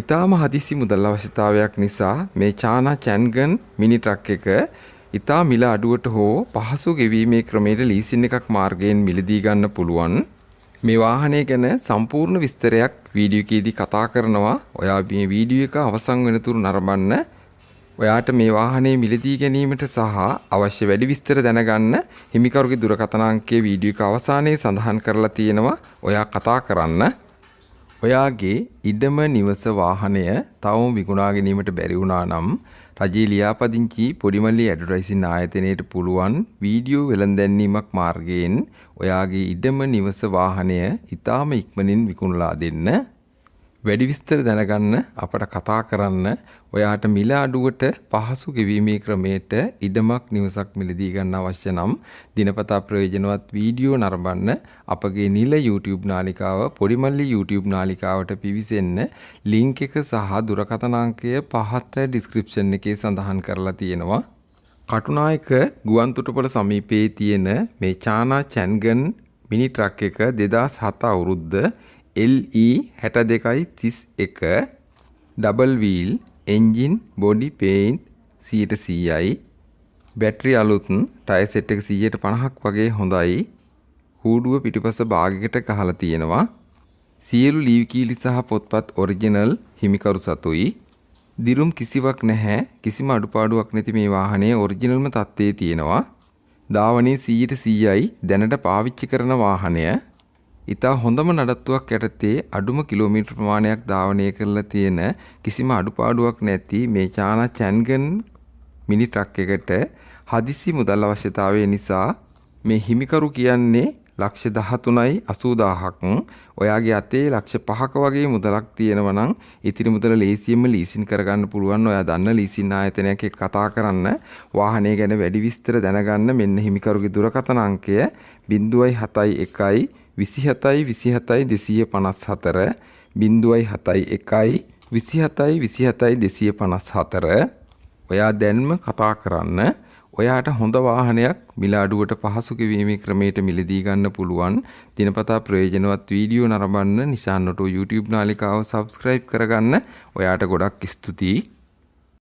ඉතාම හදිසි මුදල් අවශ්‍යතාවයක් නිසා මේ චානා චැන්ගන් මිනි ට්‍රක් එක ඉතා මිල අඩුවට හෝ පහසු ගෙවීමේ ක්‍රමයට ලීසින් එකක් මාර්ගයෙන් මිලදී ගන්න පුළුවන්. මේ වාහනය ගැන සම්පූර්ණ විස්තරයක් වීඩියෝ එකේදී කතා කරනවා. ඔයා මේ වීඩියෝ එක අවසන් වෙනතුරු නරඹන්න. ඔයාට මේ වාහනේ මිලදී ගැනීමට සහ අවශ්‍ය වැඩි විස්තර දැනගන්න හිමිකරුගේ දුරකථන අංකය වීඩියෝ එක අවසානයේ සඳහන් කරලා තියෙනවා. ඔයා කතා කරන්න. ඔයාගේ ඉඩම, නිවස, වාහනය තවම විකුණා ගැනීමට බැරි වුණා නම් රජයේ ලියාපදිංචි පොඩිමල්ලි ඇඩ්වර්ටයිසින් ආයතනයට පුළුවන් වීඩියෝ වෙළඳ දැන්වීමක් මාර්ගයෙන් ඔයාගේ ඉඩම, නිවස, වාහනය ඉතාම ඉක්මනින් විකුණලා දෙන්න. වැඩි විස්තර දැනගන්න අපට කතා කරන්න. ඔයාට මිල අඩුවට පහසු ගෙවීමේ ක්‍රමයට ඉඩමක් නිවසක් මිලදී ගන්න අවශ්‍ය නම් දිනපතා ප්‍රයෝජනවත් වීඩියෝ නරඹන්න අපගේ නිල YouTube නාලිකාව පොඩිමල්ලි YouTube නාලිකාවට පිවිසෙන්න. ලින්ක් එක සහ දුරකථන අංකය පහත ඩිස්ක්‍රිප්ෂන් එකේ සඳහන් කරලා තියෙනවා. කටුනායක ගුවන් තොටුපළ සමීපයේ තියෙන මේ චානා චැන්ගන් මිනි ට්‍රක් එක 2007 අවුරුද්ද, LE 62 31, double wheel, engine, body paint 100%යි, battery අලුත්, ටයර් සෙට් එක 150ක් වගේ හොඳයි. කූඩුව පිටිපස්ස භාගයකට ගහලා තියෙනවා. සියලු ලියකියවිලි සහ පොත්පත් ඔරිජිනල් හිමිකරු සතුයි. දිරුම් කිසිවක් නැහැ. කිසිම අඩුපාඩුවක් නැති මේ වාහනයේ ඔරිජිනල්ම තත්ත්වයේ තියෙනවා. ධාවනයේ 100%යි. දැනට පාවිච්චි කරන වාහනය. ඉතා හොඳම නඩත්තුවක් යටතේ අඩුම කිලෝමීටර් ප්‍රමාණයක් ධාවනය කරලා තියෙන, කිසිම අඩුපාඩුවක් නැති මේ චානා චැන්ගන් මිනි ට්‍රක් එකට හදිසි මුදල් අවශ්‍යතාවය නිසා මේ හිමිකරු කියන්නේ ලක්ෂ 13.80,000ක්. ඔයාගේ අතේ ලක්ෂ 5ක වගේ මුදලක් තියෙනවා නම් ඉතිරි මුදල ලේසියෙන්ම ලීසින් කරගන්න පුළුවන්. ඔයා දන්න ලීසින් ආයතනයක් එක්ක කතා කරන්න. වාහනය ගැන වැඩි විස්තර දැනගන්න මෙන්න හිමිකරුගේ දුරකථන අංකය: 071 27 27 254, 071 27 27 254. ඔයා දැන්ම කතා කරන්න. ඔයාට හොඳ වාහනයක් මිල අඩුවට පහසු ගෙවීමේ ක්‍රමයට මිලදී ගන්න පුළුවන්. දිනපතා ප්‍රයෝජනවත් වීඩියෝ නරඹන්න නිසාන් ඔටෝ YouTube නාලිකාව සබ්ස්ක්‍රයිබ් කරගන්න. ඔයාට ගොඩක් ස්තුතියි.